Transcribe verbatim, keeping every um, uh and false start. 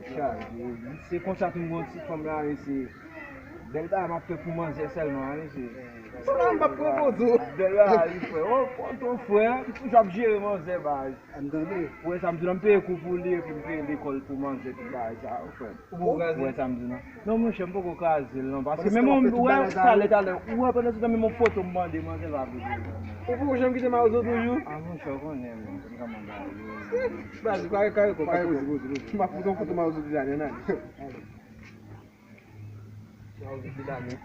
Chaje, wi. Se konsa tou m gon ti fanm la, mesye. Bèl bagay m ap fè pou manzè sèlman, wi, mesye. Sa m p ap pran poto. Bèl bagay, wi, frè. O, poto, frè. M toujou ap jere manzè, baz. Ann tande. Ou wè sa m di w lan, m peye kou pou li, epi m peye lekòl pou manzè, tout bagay sa, wi, frè. Ou poko kraze? Ou wè sa m di w lan. Non, monchè, m poko kraze l, non. Paske menm ou wè talè, talè. Ou wè pandan se tan menm yon foto m mande, manzè pa vle. Ou poko janm kite mawozo toujou? A, monchè, ou konnen, men. M ka mande a yo. Baz, kare, kare kò, kare kò. M ap fout yon foto mawozo de lannen, nan. Mawozo de lannen.